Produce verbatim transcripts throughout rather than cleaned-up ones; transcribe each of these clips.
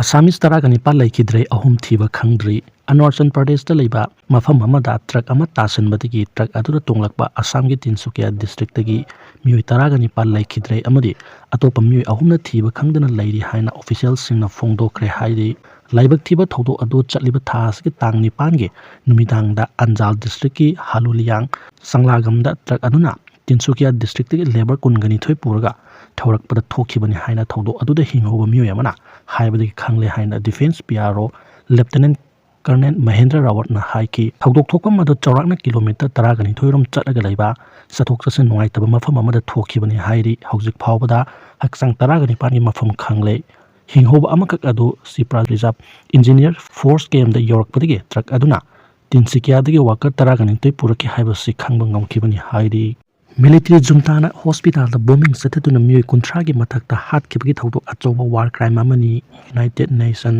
ꯑꯁꯥꯃꯤꯁ ꯇꯔꯥꯒ ꯅꯤꯄꯥꯜ ꯂꯩꯈꯤꯗ꯭ꯔꯦ, ꯑꯍꯨꯝ ꯊꯤꯕ ꯈꯪꯗ꯭ꯔꯤ꯫ ꯑꯔꯨꯅꯥꯆꯜ ꯄ꯭ꯔꯗꯦꯁꯇ ꯂꯩꯕ ꯃꯐꯝ ꯑꯃꯗ ꯇ꯭ꯔꯛ ꯑꯃ ꯇꯥꯁꯤꯟꯕꯗꯒꯤ ꯇ꯭ꯔꯛ ꯑꯗꯨꯗ ꯇꯣꯡꯂꯛꯄ ꯑꯁꯥꯝꯒꯤ ꯇꯤꯟꯁꯨꯀꯤꯌꯥ ꯗꯤꯁꯇ꯭ꯔꯤꯛꯇꯒꯤ ꯃꯤꯑꯣꯏ ꯇꯔꯥꯒ ꯅꯤꯄꯥꯜ ꯂꯩꯈꯤꯗ꯭ꯔꯦ ꯑꯃꯗꯤ ꯑꯇꯣꯞꯄ ꯃꯤꯑꯣꯏ ꯑꯍꯨꯝꯅ ꯊꯤꯕ ꯈꯪꯗꯅ ꯂꯩꯔꯤ ꯍꯥꯏꯅ ꯑꯣꯐꯤꯁꯤꯌꯦꯜꯁꯤꯡꯅ ꯐꯣꯡꯗꯣꯛꯈ꯭ꯔꯦ ꯍꯥꯏꯔꯤ꯫ ꯂꯥꯏꯕꯛ ꯊꯤꯕ ꯊꯧꯗꯣꯛ ꯑꯗꯨ ꯆꯠꯂꯤꯕ ꯊꯥ ꯑꯁꯤꯒꯤ ꯇꯥꯡ ꯅꯤꯄꯥꯟꯒꯤ ꯅꯨꯃꯤꯗꯥꯡꯗ ꯑꯟꯖꯥꯜ ꯗꯤꯁꯇ꯭ꯔꯤꯛꯀꯤ ꯍꯥꯂꯨꯂꯤꯌꯥꯡ ꯆꯪꯂꯥꯒꯝꯗ ꯇ꯭ꯔꯛ ꯑꯗꯨꯅ ꯇꯤꯟꯁꯨꯀꯤꯌꯥ ꯗꯤꯁꯇ꯭ꯔꯤꯛꯇꯒꯤ ꯂꯦꯕꯔ ꯀꯨꯟꯒ ꯅꯤꯊꯣꯏ ꯄꯨꯔꯒ ꯊꯧꯔꯛꯄꯗ ꯊꯣꯛꯈꯤꯕꯅꯤ ꯍꯥꯏꯅ ꯊꯧꯗꯣꯛ ꯑꯗꯨꯗ ꯍꯤꯡꯍꯧꯕ ꯃꯤꯑꯣꯏ ꯑꯃꯅ ꯍꯥꯏꯕꯗꯒꯤ ꯈꯪꯂꯦ ꯍꯥꯏꯅ defence P R O lieutenant colonel Mahendra ꯔꯥꯋꯠꯅ ꯍꯥꯏꯈꯤ꯫ ꯊꯧꯗꯣꯛ ꯊꯣꯛꯐꯝ ꯑꯗꯨ ꯆꯥꯎꯔꯥꯛꯅ ꯀꯤꯂꯣꯃꯤꯇꯔ ꯇꯔꯥꯒ ꯅꯤꯊꯣꯏ ꯔꯣꯝ ꯆꯠꯂꯒ ꯂꯩꯕ ꯆꯠꯊꯣꯛ ꯆꯠꯁꯤꯟ ꯅꯨꯡꯉꯥꯏꯇꯕ ꯃꯐꯝ ꯑꯃꯗ ꯊꯣꯛꯈꯤꯕꯅꯤ ꯍꯥꯏꯔꯤ꯫ ꯍꯧꯖꯤꯛ ꯐꯥꯎꯕꯗ ꯍꯛꯆꯥꯡ ꯇꯔꯥꯒ ꯅꯤꯄꯥꯟꯒꯤ ꯃꯐꯝ ꯈꯪꯂꯦ꯫ ꯍꯤꯡꯍꯧꯕ ꯑꯃꯈꯛ ꯑꯗꯨ Shipra reserve engineer force ꯀꯦꯝꯗ ꯌꯧꯔꯛꯄꯗꯒꯤ truck ꯑꯗꯨꯅ ꯇꯤꯟꯁꯨꯀꯤꯌꯥꯗꯒꯤ ꯋꯥꯀꯔ ꯇꯔꯥꯒ ꯅꯤꯊꯣꯏ ꯄꯨꯔꯛꯈꯤ ꯍꯥꯏꯕꯁꯤ ꯈꯪꯕ ꯉꯝꯈꯤꯕꯅꯤ ꯍꯥꯏꯔꯤ꯫ ꯃꯤꯂꯤꯇꯔꯤ ꯖꯨꯟꯇꯥꯅ ꯍꯣꯁꯄꯤꯇꯥꯜꯗ ꯕꯣꯝꯕꯤꯡ ꯆꯠꯊꯗꯨꯅ ꯃꯤꯑꯣꯏ ꯀꯨꯟꯊ꯭ꯔꯥꯒꯤ ꯃꯊꯛꯇ ꯍꯥꯠꯈꯤꯕꯒꯤ ꯊꯧꯗꯣꯛ ꯑꯆꯧꯕ ꯋꯥꯔ ꯀ꯭ꯔꯥꯏꯝ ꯑꯃꯅꯤ꯫ ꯌꯨꯅꯥꯏꯇꯦꯗ ꯅꯦꯁꯟ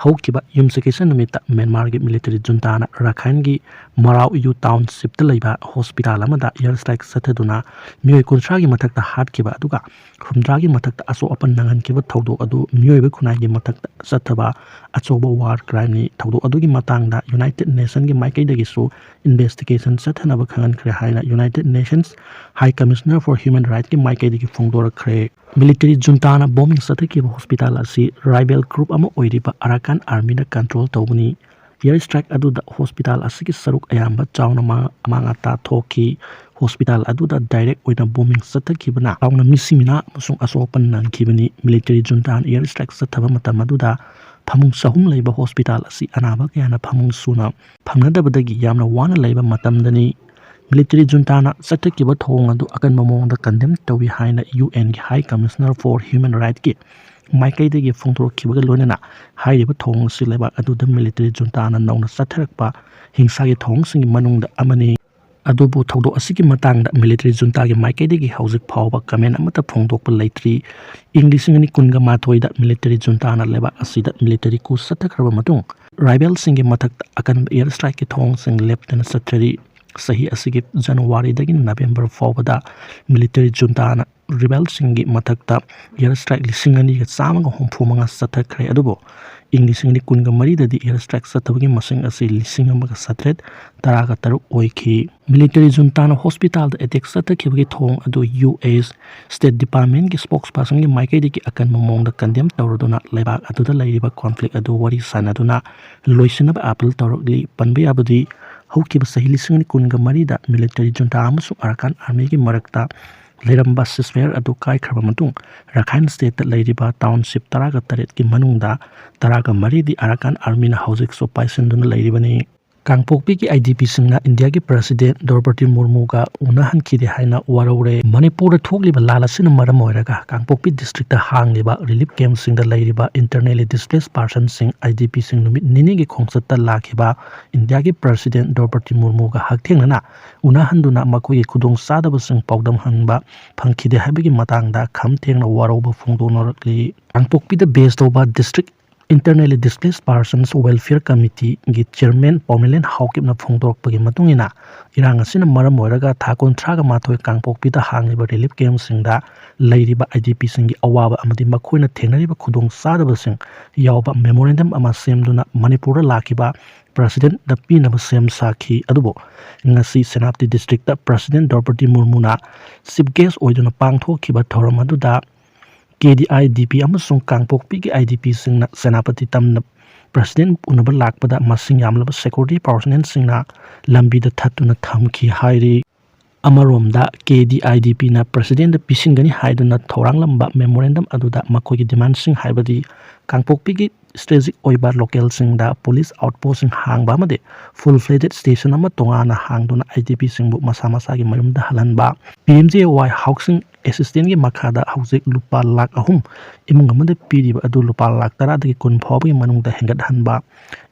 ꯍꯧꯈꯤꯕ ꯌꯨꯝꯁꯀꯩꯁ ꯅꯨꯃꯤꯠꯇ ꯃ꯭ꯌꯥꯟꯃꯥꯔꯒꯤ ꯃꯤꯂꯤꯇꯔꯤ ꯖꯨꯟꯇꯥꯅ ꯔꯥꯈꯥꯏꯟꯒꯤ ꯃꯔꯥꯎ ꯌꯨ ꯇꯥꯎꯟꯁꯤꯞꯇ ꯂꯩꯕ ꯍꯣꯁꯄꯤꯇꯥꯜ ꯑꯃꯗ ꯑꯦꯌꯔ ꯁ꯭ꯇ꯭ꯔꯥꯏꯛ ꯆꯠꯊꯗꯨꯅ ꯃꯤꯑꯣꯏ ꯀꯨꯟꯊ꯭ꯔꯥꯒꯤ ꯃꯊꯛꯇ ꯍꯥꯠꯈꯤꯕ ꯑꯗꯨꯒ ꯍꯨꯝꯗ꯭ꯔꯥꯒꯤ ꯃꯊꯛꯇ ꯑꯁꯣꯛ ꯑꯄꯟ ꯅꯪꯍꯟꯈꯤꯕ ꯊꯧꯗꯣꯛ ꯑꯗꯨ ꯃꯤꯑꯣꯏꯕ ꯈꯨꯟꯅꯥꯏꯒꯤ ꯃꯊꯛꯇ ꯆꯠꯊꯕ ꯑꯆꯧꯕ ꯋꯥꯔ ꯀ꯭ꯔꯥꯏꯝꯅꯤ꯫ ꯊꯧꯗꯣꯛ ꯑꯗꯨꯒꯤ ꯃꯇꯥꯡꯗ ꯌꯨꯅꯥꯏꯇꯦꯗ ꯅꯦꯁꯟꯒꯤ ꯃꯥꯏꯀꯩꯗꯒꯤꯁꯨ ꯏꯟꯚꯦꯁꯇꯤꯒꯦꯁꯟ ꯆꯠꯊꯅꯕ ꯈꯪꯍꯟꯈ꯭ꯔꯦ ꯍꯥꯏꯅ ꯌꯨꯅꯥꯏꯇꯦꯗ ꯅꯦꯁꯟꯁ ꯍꯥꯏ ꯀꯃꯤꯁꯅꯔ ꯐꯣꯔ ꯍ꯭ꯌꯨꯃꯦꯟ ꯔꯥꯏꯠꯀꯤ ꯃꯥꯏꯀꯩꯗꯒꯤ ꯐꯣꯡꯗꯣꯔꯛꯈ꯭ꯔꯦ꯫ ꯃꯤꯂꯤꯇꯔꯤ ꯖꯨꯟꯇꯥꯅ ꯕꯣꯝꯕꯤꯡ ꯆꯠꯊꯈꯤꯕ ꯍꯣꯁꯄꯤꯇꯥꯜ ꯑꯁꯤ ꯔꯥꯏꯕꯦꯜ ꯒ꯭ꯔꯨꯞ ꯑꯃ ꯑꯣꯏꯔꯤꯕ ꯑꯔꯥꯀꯥꯟ ꯑꯥꯔꯃꯤꯅ ꯀꯟꯇ꯭ꯔꯣꯜ ꯇꯧꯕꯅꯤ꯫ ꯑꯦꯌꯔ ꯁ꯭ꯇ꯭ꯔꯥꯏꯛ ꯑꯗꯨꯗ ꯍꯣꯁꯄꯤꯇꯥꯜ ꯑꯁꯤꯒꯤ ꯁꯔꯨꯛ ꯑꯌꯥꯝꯕ ꯆꯥꯎꯅ ꯃꯥꯡ-, ꯑꯃꯥꯡ ꯑꯇꯥ ꯊꯣꯛꯈꯤ꯫ ꯍꯣꯁꯄꯤꯇꯥꯜ ꯑꯗꯨꯗ ꯗꯥꯏꯔꯦꯛ ꯑꯣꯏꯅ ꯕꯣꯝꯕꯤꯡ ꯆꯠꯊꯈꯤꯕꯅ ꯆꯥꯎꯅ ꯃꯤꯁꯤ ꯃꯤꯅꯥ ꯑꯃꯁꯨꯡ ꯑꯁꯣꯛ ꯑꯄꯟ ꯅꯪꯈꯤꯕꯅꯤ꯫ ꯃꯤꯂꯤꯇꯔꯤ ꯖꯨꯟꯇꯥꯅ ꯑꯦꯌꯔ ꯁ꯭ꯇ꯭ꯔꯥꯏꯛ ꯆꯠꯊꯕ ꯃꯇꯝ ꯑꯗꯨꯗ ꯐꯃꯨꯡ ꯆꯍꯨꯝ ꯂꯩꯕ ꯍꯣꯁꯄꯤꯇꯥꯜ ꯑꯁꯤ ꯑꯅꯥꯕ ꯀꯌꯥꯅ ꯐꯃꯨꯡ ꯁꯨꯅ ꯐꯪꯅꯗꯕꯗꯒꯤ ꯌꯥꯝꯅ ꯋꯥꯅ ꯂꯩꯕ ꯃꯇꯝꯗꯅꯤ꯫ ꯃꯤꯂꯤꯇꯔꯤ ꯖꯨꯟꯇꯥꯅ ꯆꯠꯊꯈꯤꯕ ꯊꯧꯑꯣꯡ ꯑꯗꯨ ꯑꯀꯟꯕ ꯃꯑꯣꯡꯗ ꯀꯟꯗꯦꯝ ꯇꯧꯏ ꯍꯥꯏꯅ ꯌꯨ ꯑꯦꯟꯒꯤ ꯍꯥꯏ ꯀꯃꯤꯁꯅꯔ ꯐꯣꯔ ꯍ꯭ꯌꯨꯃꯦꯟ ꯔꯥꯏꯠꯀꯤ ꯃꯥꯏꯀꯩꯗꯒꯤ ꯐꯣꯡꯗꯣꯔꯛꯈꯤꯕꯒ ꯂꯣꯏꯅꯅ ꯍꯥꯏꯔꯤꯕ ꯊꯧꯑꯣꯡ ꯑꯁꯤ ꯂꯩꯕꯥꯛ ꯑꯗꯨꯗ ꯃꯤꯂꯤꯇꯔꯤ ꯖꯨꯟꯇꯥꯅ ꯅꯧꯅ ꯆꯠꯊꯔꯛꯄ ꯍꯤꯡꯁꯥꯒꯤ ꯊꯧꯑꯣꯡꯁꯤꯡꯒꯤ ꯃꯅꯨꯡꯗ ꯑꯃꯅꯤ꯫ ꯑꯗꯨꯕꯨ ꯊꯧꯗꯣꯛ ꯑꯁꯤꯒꯤ ꯃꯇꯥꯡꯗ ꯃꯤꯂꯤꯇꯔꯤ ꯖꯨꯟꯇꯥꯒꯤ ꯃꯥꯏꯀꯩꯗꯒꯤ ꯍꯧꯖꯤꯛ ꯐꯥꯎꯕ ꯀꯃꯦꯟ ꯑꯃꯠꯇ ꯐꯣꯡꯗꯣꯛꯄ ꯂꯩꯇ꯭ꯔꯤ꯫ ꯏꯪ ꯂꯤꯁꯤꯡ ꯑꯅꯤ ꯀꯨꯟꯒ ꯃꯥꯊꯣꯏꯗ ꯃꯤꯂꯤꯇꯔꯤ ꯖꯨꯟꯇꯥꯅ ꯂꯩꯕꯥꯛ ꯑꯁꯤꯗ ꯃꯤꯂꯤꯇꯔꯤ ꯀꯨ ꯆꯠꯊꯈ꯭ꯔꯕ ꯃꯇꯨꯡ, ꯔꯥꯏꯕꯦꯜꯁꯤꯡꯒꯤ ꯃꯊꯛꯇ ꯑꯀꯟꯕ ꯑꯦꯌꯔ ꯁ꯭ꯇ꯭ꯔꯥꯏꯛꯀꯤ ꯊꯧꯑꯣꯡꯁꯤꯡ ꯂꯦꯞꯇꯅ ꯆꯠꯊꯔꯤ꯫ ꯆꯍꯤ ꯑꯁꯤꯒꯤ ꯖꯅꯋꯥꯔꯤꯗꯒꯤ ꯅꯕꯦꯝꯕꯔ ꯐꯥꯎꯕꯗ ꯃꯤꯂꯤꯇꯔꯤ ꯖꯨꯟꯇꯥꯅ ꯔꯤꯕꯦꯜꯁꯤꯡꯒꯤ ꯃꯊꯛꯇ air strike ꯂꯤꯁꯤꯡ ꯑꯅꯤꯒ ꯆꯥꯝꯃꯒ ꯍꯨꯝꯐꯨ ꯃꯉꯥ ꯆꯠꯊꯈ꯭ꯔꯦ꯫ ꯑꯗꯨꯕꯨ ꯏꯪ ꯂꯤꯁꯤꯡ ꯑꯅꯤ ꯀꯨꯟꯒ ꯃꯔꯤꯗꯗꯤ air strike ꯆꯠꯊꯕꯒꯤ ꯃꯁꯤꯡ ꯑꯁꯤ ꯂꯤꯁꯤꯡ ꯑꯃꯒ ꯆꯥꯇ꯭ꯔꯦꯠ ꯇꯔꯥꯒ ꯇꯔꯨꯛ ꯑꯣꯏꯈꯤ꯫ Military juntaꯅ hospitalꯗ attack ꯆꯠꯊꯈꯤꯕꯒꯤ ꯊꯧꯑꯣꯡ ꯑꯗꯨ U S State Departmentꯀꯤ spokespersonꯒꯤ ꯃꯥꯏꯀꯩꯗꯒꯤ ꯑꯀꯟꯕ ꯃꯑꯣꯡꯗ condemn ꯇꯧꯔꯗꯨꯅ ꯂꯩꯕꯥꯛ ꯑꯗꯨꯗ ꯂꯩꯔꯤꯕ conflict ꯑꯗꯨ ꯋꯥꯔꯤ ꯁꯥꯟꯅꯗꯨꯅ ꯂꯣꯏꯁꯤꯟꯅꯕ appeal ꯇꯧꯔꯛꯂꯤ꯫ ꯄꯟꯕ ꯌꯥꯕꯗꯤ ꯍꯧꯈꯤꯕ ꯆꯍꯤ ꯂꯤꯁꯤꯡ ꯑꯅꯤ ꯀꯨꯟꯒ ꯃꯔꯤꯗ military junta ꯑꯃꯁꯨꯡ Arakan Armyꯒꯤ ꯃꯔꯛꯇ ꯂꯩꯔꯝꯕ ceasefire ꯑꯗꯨ ꯀꯥꯏꯈ꯭ꯔꯕ ꯃꯇꯨꯡ Rakhine Stateꯇ ꯂꯩꯔꯤꯕ township ꯇꯔꯥꯒ ꯇꯔꯦꯠꯀꯤ ꯃꯅꯨꯡꯗ ꯇꯔꯥꯒ ꯃꯔꯤꯗꯤ Arakan Armyꯅ ꯍꯧꯖꯤꯛꯁꯨ ꯄꯥꯏꯁꯤꯟꯗꯨꯅ ꯂꯩꯔꯤꯕꯅꯤ꯫ ꯀꯥꯡꯄꯣꯛꯄꯤꯒꯤ IDPꯁꯤꯡꯅ ꯏꯟꯗꯤꯌꯥꯒꯤ President ꯗ꯭ꯔꯧꯄꯗꯤ ꯃꯨꯔꯃꯨꯒ ꯎꯅꯍꯟꯈꯤꯗꯦ ꯍꯥꯏꯅ ꯋꯥꯔꯧꯔꯦ꯫ ꯃꯅꯤꯄꯨꯔꯗ ꯊꯣꯛꯂꯤꯕ ꯂꯥꯟ ꯑꯁꯤꯅ ꯃꯔꯝ ꯑꯣꯏꯔꯒ ꯀꯥꯡꯄꯣꯛꯄꯤ districtꯇ ꯍꯥꯡꯂꯤꯕ relief campꯁꯤꯡꯗ ꯂꯩꯔꯤꯕ internally displaced personꯁꯤꯡ, IDPꯁꯤꯡ ꯅꯨꯃꯤꯠ ꯅꯤꯅꯤꯒꯤ ꯈꯣꯡꯆꯠꯇ ꯂꯥꯛꯈꯤꯕ ꯏꯟꯗꯤꯌꯥꯒꯤ President ꯗ꯭ꯔꯧꯄꯗꯤ ꯃꯨꯔꯃꯨꯒ ꯍꯛꯊꯦꯡꯅꯅ ꯎꯅꯍꯟꯗꯨꯅ ꯃꯈꯣꯏꯒꯤ ꯈꯨꯗꯣꯡꯆꯥꯗꯕꯁꯤꯡ ꯄꯥꯎꯗꯝꯍꯟꯕ ꯐꯪꯈꯤꯗꯦ ꯍꯥꯏꯕꯒꯤ ꯃꯇꯥꯡꯗ ꯈꯝ ꯊꯦꯡꯅ ꯋꯥꯔꯧꯕ ꯐꯣꯡꯗꯣꯛꯅꯔꯛꯂꯤ꯫ ꯀꯥꯡꯄꯣꯛꯄꯤꯗ base ꯇꯧꯕ District Internally Displaced Persons Welfare Committeeꯒꯤ chairman ꯄꯥꯎꯃꯤꯂꯦꯟ ꯍꯥꯎꯀꯤꯞꯅ ꯐꯣꯡꯗꯣꯔꯛꯄꯒꯤ ꯃꯇꯨꯡ ꯏꯟꯅ, ꯏꯔꯥꯡ ꯑꯁꯤꯅ ꯃꯔꯝ ꯑꯣꯏꯔꯒ ꯊꯥ ꯀꯨꯟꯊ꯭ꯔꯥꯒ ꯃꯥꯊꯣꯏ ꯀꯥꯡꯄꯣꯛꯄꯤꯗ ꯍꯥꯡꯂꯤꯕ relief campꯁꯤꯡꯗ ꯂꯩꯔꯤꯕ IDPꯁꯤꯡꯒꯤ ꯑꯋꯥꯕ ꯑꯃꯗꯤ ꯃꯈꯣꯏꯅ ꯊꯦꯡꯅꯔꯤꯕ ꯈꯨꯗꯣꯡꯆꯥꯗꯕꯁꯤꯡ ꯌꯥꯎꯕ memorandum ꯑꯃ ꯁꯦꯝꯗꯨꯅ ꯃꯅꯤꯄꯨꯔꯗ ꯂꯥꯛꯈꯤꯕ Presidentꯗ ꯄꯤꯅꯕ ꯁꯦꯝ ꯁꯥꯈꯤ꯫ ꯑꯗꯨꯕꯨ ꯉꯁꯤ ꯁꯦꯅꯥꯄꯇꯤ districtꯇ President ꯗ꯭ꯔꯧꯄꯗꯤ ꯃꯨꯔꯃꯨꯅ chief guest ꯑꯣꯏꯗꯨꯅ ꯄꯥꯡꯊꯣꯛꯈꯤꯕ ꯊꯧꯔꯝ ꯑꯗꯨꯗ KDI, DP ꯑꯃꯁꯨꯡ ꯀꯥꯡꯄꯣꯛꯄꯤꯒꯤ IDPꯁꯤꯡꯅ ꯁꯦꯅꯥꯄꯇꯤ ꯇꯝꯅ President ꯎꯅꯕ ꯂꯥꯛꯄꯗ ꯃꯁꯤꯡ ꯌꯥꯝꯂꯕ security personnelꯁꯤꯡꯅ ꯂꯝꯕꯤꯗ ꯊꯠꯇꯨꯅ ꯊꯝꯈꯤ ꯍꯥꯏꯔꯤ꯫ ꯑꯃꯔꯣꯝꯗ, KDI, DPꯅ Presidentꯗ ꯄꯤꯁꯤꯟꯒꯅꯤ ꯍꯥꯏꯗꯨꯅ ꯊꯧꯔꯥꯡꯂꯝꯕ memorandum ꯑꯗꯨꯗ ꯃꯈꯣꯏꯒꯤ demandꯁꯤꯡ, ꯍꯥꯏꯕꯗꯤ ꯀꯥꯡꯄꯣꯛꯄꯤꯒꯤ strategic ꯑꯣꯏꯕ localꯁꯤꯡꯗ police outpostꯁꯤꯡ ꯍꯥꯡꯕ ꯑꯃꯗꯤ full-fledged station ꯑꯃ ꯇꯣꯉꯥꯟꯅ ꯍꯥꯡꯗꯨꯅ IDPꯁꯤꯡꯕꯨ ꯃꯁꯥ ꯃꯁꯥꯒꯤ ꯃꯌꯨꯝꯗ ꯍꯜꯍꯟꯕ, PMJAY housing assistantꯒꯤ ꯃꯈꯥꯗ ꯍꯧꯖꯤꯛ ꯂꯨꯄꯥ ꯂꯥꯈ ꯑꯍꯨꯝ ꯏꯃꯨꯡ ꯑꯃꯗ ꯄꯤꯔꯤꯕ ꯑꯗꯨ ꯂꯨꯄꯥ ꯂꯥꯈ ꯇꯔꯥꯗꯒꯤ ꯀꯨꯟ ꯐꯥꯎꯕꯒꯤ ꯃꯅꯨꯡꯗ ꯍꯦꯟꯒꯠꯍꯟꯕ,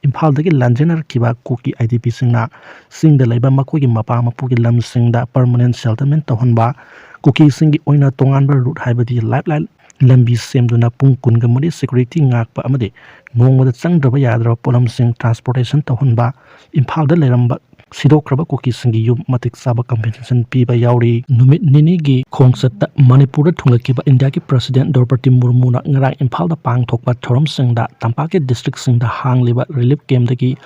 ꯏꯝꯐꯥꯜꯗꯒꯤ ꯂꯥꯟꯖꯦꯟꯅꯔꯛꯈꯤꯕ ꯀꯨꯀꯤ IDPꯁꯤꯡꯅ ꯆꯤꯡꯗ ꯂꯩꯕ ꯃꯈꯣꯏꯒꯤ ꯃꯄꯥ ꯃꯄꯨꯒꯤ ꯂꯝꯁꯤꯡꯗ permanent settlement ꯇꯧꯍꯟꯕ, ꯀꯨꯀꯤꯁꯤꯡꯒꯤ ꯑꯣꯏꯅ ꯇꯣꯉꯥꯟꯕ route, ꯍꯥꯏꯕꯗꯤ lifeline ꯂꯝꯕꯤ ꯁꯦꯝꯗꯨꯅ ꯄꯨꯡ ꯀꯨꯟꯒ ꯃꯔꯤ security ꯉꯥꯛꯄ ꯑꯃꯗꯤ ꯅꯣꯡꯃꯗ ꯆꯪꯗ꯭ꯔꯕ ꯌꯥꯗ꯭ꯔꯕ ꯄꯣꯠꯂꯝꯁꯤꯡ transportation ꯇꯧꯍꯟꯕ, ꯏꯝꯐꯥꯜꯗ ꯂꯩꯔꯝꯕ ꯁꯤꯗꯣꯛꯈ꯭ꯔꯕ ꯀꯨꯀꯤꯁꯤꯡꯒꯤ ꯌꯨꯝ ꯃꯇꯤꯛ ꯆꯥꯕ compensation ꯄꯤꯕ ꯌꯥꯎꯔꯤ꯫ ꯅꯨꯃꯤꯠ ꯅꯤꯅꯤꯒꯤ ꯈꯣꯡꯆꯠꯇ ꯃꯅꯤꯄꯨꯔꯗ ꯊꯨꯡꯂꯈꯤꯕ ꯏꯟꯗꯤꯌꯥꯒꯤ President ꯗ꯭ꯔꯧꯄꯗꯤ ꯃꯨꯔꯃꯨꯅ ꯉꯔꯥꯡ ꯏꯝꯐꯥꯜꯗ ꯄꯥꯡꯊꯣꯛꯄ ꯊꯧꯔꯝꯁꯤꯡꯗ ꯇꯝꯄꯥꯛꯀꯤ districtꯁꯤꯡꯗ ꯍꯥꯡꯂꯤꯕ relief campꯇꯒꯤ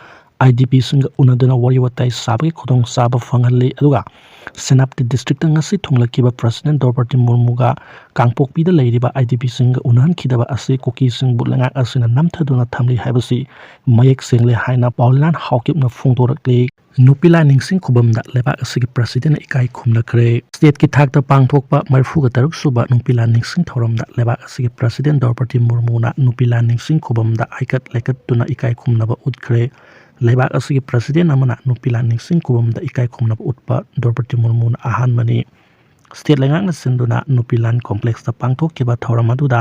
IDPꯁꯤꯡꯒ ꯎꯅꯗꯨꯅ ꯋꯥꯔꯤ ꯋꯥꯇꯥꯏ ꯁꯥꯕꯒꯤ ꯈꯨꯗꯣꯡꯆꯥꯕ ꯐꯪꯍꯜꯂꯤ꯫ ꯑꯗꯨꯒ ꯁꯦꯅꯥꯄꯇꯤ districtꯇ ꯉꯁꯤ ꯊꯨꯡꯂꯈꯤꯕ President ꯗ꯭ꯔꯧꯄꯗꯤ ꯃꯨꯔꯃꯨꯒ ꯀꯥꯡꯄꯣꯛꯄꯤꯗ ꯂꯩꯔꯤꯕ IDPꯁꯤꯡꯒ ꯎꯅꯍꯟꯈꯤꯗꯕ ꯑꯁꯤ ꯀꯨꯀꯤꯁꯤꯡꯕꯨ ꯂꯩꯉꯥꯛ ꯑꯁꯤꯅ ꯅꯝꯊꯗꯨꯅ ꯊꯝꯂꯤ ꯍꯥꯏꯕꯁꯤ ꯃꯌꯦꯛ ꯁꯦꯡꯂꯦ ꯍꯥꯏꯅ ꯄꯥꯎꯂꯤꯂꯥꯟ ꯍꯥꯎꯀꯤꯞꯅ ꯐꯣꯡꯗꯣꯔꯛꯂꯤ꯫ ꯅꯨꯄꯤ ꯂꯥꯟ ꯅꯤꯡꯁꯤꯡ ꯈꯨꯕꯝꯗ ꯂꯩꯕꯥꯛ ꯑꯁꯤꯒꯤ Presidentꯅ ꯏꯀꯥꯏ ꯈꯨꯝꯅꯈ꯭ꯔꯦ꯫ Stateꯀꯤ ꯊꯥꯛꯇ ꯄꯥꯡꯊꯣꯛꯄ ꯃꯔꯤꯐꯨꯒ ꯇꯔꯨꯛ ꯁꯨꯕ ꯅꯨꯄꯤ ꯂꯥꯟ ꯅꯤꯡꯁꯤꯡ ꯊꯧꯔꯝꯗ ꯂꯩꯕꯥꯛ ꯑꯁꯤꯒꯤ President ꯗ꯭ꯔꯧꯄꯗꯤ ꯃꯨꯔꯃꯨꯅ ꯅꯨꯄꯤ ꯂꯥꯟ ꯅꯤꯡꯁꯤꯡ ꯈꯨꯕꯝꯗ ꯍꯩꯀꯠ ꯂꯩꯀꯠꯇꯨꯅ ꯏꯀꯥꯏ ꯈꯨꯝꯅꯕ ꯎꯠꯈ꯭ꯔꯦ꯫ ꯂꯩꯕꯥꯛ ꯑꯁꯤꯒꯤ President ꯑꯃꯅ ꯅꯨꯄꯤ ꯂꯥꯟ ꯅꯤꯡꯁꯤꯡ ꯈꯨꯕꯝꯗ ꯏꯀꯥꯏ ꯈꯨꯝꯅꯕ ꯎꯠꯄ ꯗ꯭ꯔꯧꯄꯗꯤ ꯃꯨꯔꯃꯨꯅ ꯑꯍꯥꯟꯕꯅꯤ꯫ State ꯂꯩꯉꯥꯛꯅ ꯁꯤꯟꯗꯨꯅ ꯅꯨꯄꯤ ꯂꯥꯟ complexꯇ ꯄꯥꯡꯊꯣꯛꯈꯤꯕ ꯊꯧꯔꯝ ꯑꯗꯨꯗ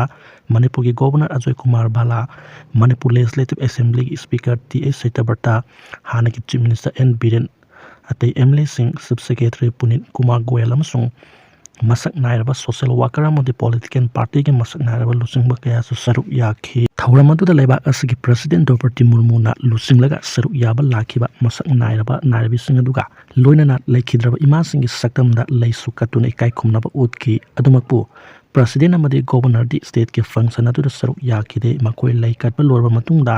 ꯃꯅꯤꯄꯨꯔꯒꯤ Governor ꯑꯖꯣꯏ ꯀꯨꯃꯥꯔ ꯚꯥꯂꯥ, ꯃꯅꯤꯄꯨꯔ Legislative Assemblyꯒꯤ Speaker ꯇꯤ ꯑꯦꯁ ꯁꯇ꯭ꯌꯕ꯭ꯔꯇ, ꯍꯥꯟꯅꯒꯤ Chief Minister ꯑꯦꯟ ꯕꯤꯔꯦꯟ, ꯑꯇꯩ MLAꯁꯤꯡ, Chief Secretary ꯄꯨꯅꯤꯠ ꯀꯨꯃꯥꯔ ꯒꯣꯌꯜ ꯑꯃꯁꯨꯡ ꯃꯁꯛ ꯅꯥꯏꯔꯕ social worker ꯑꯃꯗꯤ political partyꯒꯤ ꯃꯁꯛ ꯅꯥꯏꯔꯕ ꯂꯨꯆꯤꯡꯕ ꯀꯌꯥꯁꯨ ꯁꯔꯨꯛ ꯌꯥꯈꯤ꯫ ꯊꯧꯔꯝ ꯑꯗꯨꯗ ꯂꯩꯕꯥꯛ ꯑꯁꯤꯒꯤ President ꯗ꯭ꯔꯧꯄꯗꯤ ꯃꯨꯔꯃꯨꯅ ꯂꯨꯆꯤꯡꯂꯒ ꯁꯔꯨꯛ ꯌꯥꯕ ꯂꯥꯛꯈꯤꯕ ꯃꯁꯛ ꯅꯥꯏꯔꯕ ꯅꯥꯏꯔꯕꯤꯁꯤꯡ ꯑꯗꯨꯒ ꯂꯣꯏꯅꯅ ꯂꯩꯈꯤꯗ꯭ꯔꯕ ꯏꯃꯥꯁꯤꯡꯒꯤ ꯁꯛꯇꯝꯗ ꯂꯩꯁꯨ ꯀꯠꯇꯨꯅ ꯏꯀꯥꯏ ꯈꯨꯝꯅꯕ ꯎꯠꯈꯤ꯫ ꯑꯗꯨꯃꯛꯄꯨ President ꯑꯃꯗꯤ Governorꯗꯤ stateꯀꯤ function ꯑꯗꯨꯗ ꯁꯔꯨꯛ ꯌꯥꯈꯤꯗꯦ꯫ ꯃꯈꯣꯏ ꯂꯩ ꯀꯠꯄ ꯂꯣꯏꯔꯕ ꯃꯇꯨꯡꯗ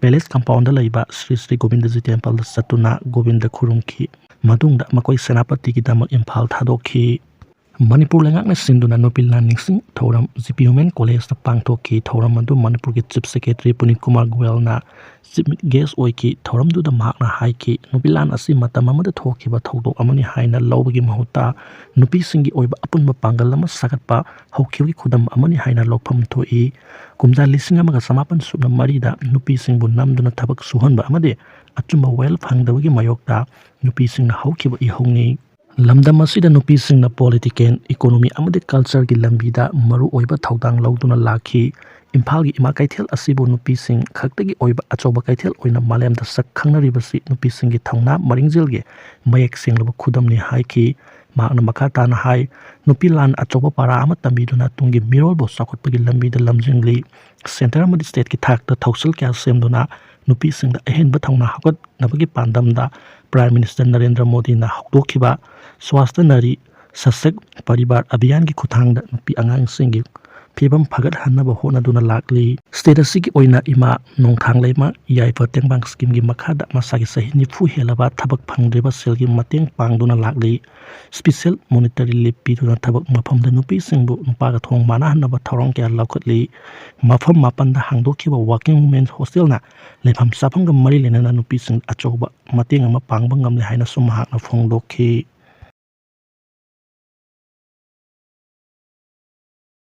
Palace compoundꯗ ꯂꯩꯕ ꯁ꯭ꯔꯤ ꯁ꯭ꯔꯤ ꯒꯣꯕꯤꯟꯗꯖꯤ templeꯗ ꯆꯠꯇꯨꯅ ꯒꯣꯕꯤꯟꯗ ꯈꯨꯔꯨꯝꯈꯤ꯫ ꯃꯇꯨꯡꯗ ꯃꯈꯣꯏ ꯁꯦꯅꯥꯄꯇꯤꯒꯤꯗꯃꯛ ꯏꯝꯐꯥꯜ ꯊꯥꯗꯣꯛꯈꯤ꯫ ꯃꯅꯤꯄꯨꯔ ꯂꯩꯉꯥꯛꯅ ꯁꯤꯟꯗꯨꯅ ꯅꯨꯄꯤ ꯂꯥꯟ ꯅꯤꯡꯁꯤꯡ ꯊꯧꯔꯝ G P Women Collegeꯇ ꯄꯥꯡꯊꯣꯛꯈꯤ꯫ ꯊꯧꯔꯝ ꯑꯗꯨ ꯃꯅꯤꯄꯨꯔꯒꯤ Chief Secretary ꯄꯨꯅꯤꯠ Kumar ꯒꯣꯌꯜꯅ Chief Guest ꯑꯣꯏꯈꯤ꯫ ꯊꯧꯔꯝꯗꯨꯗ ꯃꯍꯥꯛꯅ ꯍꯥꯏꯈꯤ, ꯅꯨꯄꯤ ꯂꯥꯟ ꯑꯁꯤ ꯃꯇꯝ ꯑꯃꯗ ꯊꯣꯛꯈꯤꯕ ꯊꯧꯗꯣꯛ ꯑꯃꯅꯤ ꯍꯥꯏꯅ ꯂꯧꯕꯒꯤ ꯃꯍꯨꯠꯇ ꯅꯨꯄꯤꯁꯤꯡꯒꯤ ꯑꯣꯏꯕ ꯑꯄꯨꯟꯕ ꯄꯥꯡꯒꯜ ꯑꯃ ꯁꯥꯒꯠꯄ ꯍꯧꯈꯤꯕꯒꯤ ꯈꯨꯗꯝ ꯑꯃꯅꯤ ꯍꯥꯏꯅ ꯂꯧꯐꯝ ꯊꯣꯛꯏ꯫ ꯀꯨꯝꯖꯥ ꯂꯤꯁꯤꯡ ꯑꯃꯒ ꯆꯃꯥꯄꯟ ꯁꯨꯞꯅ ꯃꯔꯤꯗ ꯅꯨꯄꯤꯁꯤꯡꯕꯨ ꯅꯝꯗꯨꯅ ꯊꯕꯛ ꯁꯨꯍꯟꯕ ꯑꯃꯗꯤ ꯑꯆꯨꯝꯕ ꯋꯥꯌꯦꯜ ꯐꯪꯗꯕꯒꯤ ꯃꯥꯌꯣꯛꯇ ꯅꯨꯄꯤꯁꯤꯡꯅ ꯍꯧꯈꯤꯕ ꯏꯍꯧꯅꯤ꯫ ꯂꯝꯗꯝ ꯑꯁꯤꯗ ꯅꯨꯄꯤꯁꯤꯡꯅ political, economy ꯑꯃꯗꯤ cultureꯒꯤ ꯂꯝꯕꯤꯗ ꯃꯔꯨꯑꯣꯏꯕ ꯊꯧꯗꯥꯡ ꯂꯧꯗꯨꯅ ꯂꯥꯛꯈꯤ꯫ ꯏꯝꯐꯥꯜꯒꯤ ꯏꯃꯥ ꯀꯩꯊꯦꯜ ꯑꯁꯤꯕꯨ ꯅꯨꯄꯤꯁꯤꯡ ꯈꯛꯇꯒꯤ ꯑꯣꯏꯕ ꯑꯆꯧꯕ ꯀꯩꯊꯦꯜ ꯑꯣꯏꯅ ꯃꯥꯂꯦꯝꯗ ꯁꯛ ꯈꯪꯅꯔꯤꯕꯁꯤ ꯅꯨꯄꯤꯁꯤꯡꯒꯤ ꯊꯧꯅꯥ ꯃꯔꯤꯡꯖꯦꯜꯒꯤ ꯃꯌꯦꯛ ꯁꯦꯡꯂꯕ ꯈꯨꯗꯝꯅꯤ ꯍꯥꯏꯈꯤ꯫ ꯃꯍꯥꯛꯅ ꯃꯈꯥ ꯇꯥꯅ ꯍꯥꯏ, ꯅꯨꯄꯤ ꯂꯥꯟ ꯑꯆꯧꯕ ꯄꯥꯔꯥ ꯑꯃ ꯇꯝꯕꯤꯗꯨꯅ ꯇꯨꯡꯒꯤ ꯃꯤꯔꯣꯜꯕꯨ ꯆꯥꯎꯈꯠꯄꯒꯤ ꯂꯝꯕꯤꯗ ꯂꯝꯖꯤꯡꯂꯤ꯫ Centre ꯑꯃꯗꯤ stateꯀꯤ ꯊꯥꯛꯇ ꯊꯧꯁꯤꯜ ꯀꯌꯥ ꯁꯦꯝꯗꯨꯅ ꯅꯨꯄꯤꯁꯤꯡꯗ ꯑꯍꯦꯟꯕ ꯊꯧꯅꯥ ꯍꯥꯞꯀꯠꯅꯕꯒꯤ ꯄꯥꯟꯗꯝꯗ Prime Minister ꯅꯔꯦꯟꯗ꯭ꯔ ꯃꯣꯗꯤꯅ ꯍꯧꯗꯣꯛꯈꯤꯕ ꯁ꯭ꯋꯥꯁꯊ ꯅꯥꯔꯤ ꯁꯁꯛ ꯄꯔꯤꯕꯥꯔ ꯑꯚꯤꯌꯥꯟꯒꯤ ꯈꯨꯠꯊꯥꯡꯗ ꯅꯨꯄꯤ ꯑꯉꯥꯡꯁꯤꯡꯒꯤ ꯐꯤꯕꯝ ꯐꯒꯠꯍꯟꯅꯕ ꯍꯣꯠꯅꯗꯨꯅ ꯂꯥꯛꯂꯤ꯫ State ꯑꯁꯤꯒꯤ ꯑꯣꯏꯅ ꯏꯃꯥ ꯅꯣꯡꯊꯥꯡꯂꯩꯃ ꯌꯥꯏꯐ ꯇꯦꯡꯕꯥꯡ schemeꯒꯤ ꯃꯈꯥꯗ ꯃꯁꯥꯒꯤ ꯆꯍꯤ ꯅꯤꯐꯨ ꯍꯦꯜꯂꯕ ꯊꯕꯛ ꯐꯪꯗ꯭ꯔꯤꯕ ꯁꯦꯜꯒꯤ ꯃꯇꯦꯡ ꯄꯥꯡꯗꯨꯅ ꯂꯥꯛꯂꯤ꯫ Special monetary leave ꯄꯤꯗꯨꯅ ꯊꯕꯛ ꯃꯐꯝꯗ ꯅꯨꯄꯤꯁꯤꯡꯕꯨ ꯅꯨꯄꯥꯒ ꯊꯣꯡ ꯃꯥꯟꯅꯍꯟꯅꯕ ꯊꯧꯔꯥꯡ ꯀꯌꯥ ꯂꯧꯈꯠꯂꯤ꯫ ꯃꯐꯝ ꯃꯥꯄꯟꯗ ꯍꯥꯡꯗꯣꯛꯈꯤꯕ Working Women Hostelꯅ ꯂꯩꯐꯝ ꯆꯥꯐꯝꯒ ꯃꯔꯤ ꯂꯩꯅꯅ ꯅꯨꯄꯤꯁꯤꯡ ꯑꯆꯧꯕ ꯃꯇꯦꯡ ꯑꯃ ꯄꯥꯡꯕ ꯉꯝꯂꯦ ꯍꯥꯏꯅꯁꯨ ꯃꯍꯥꯛꯅ ꯐꯣꯡꯗꯣꯛꯈꯤ꯫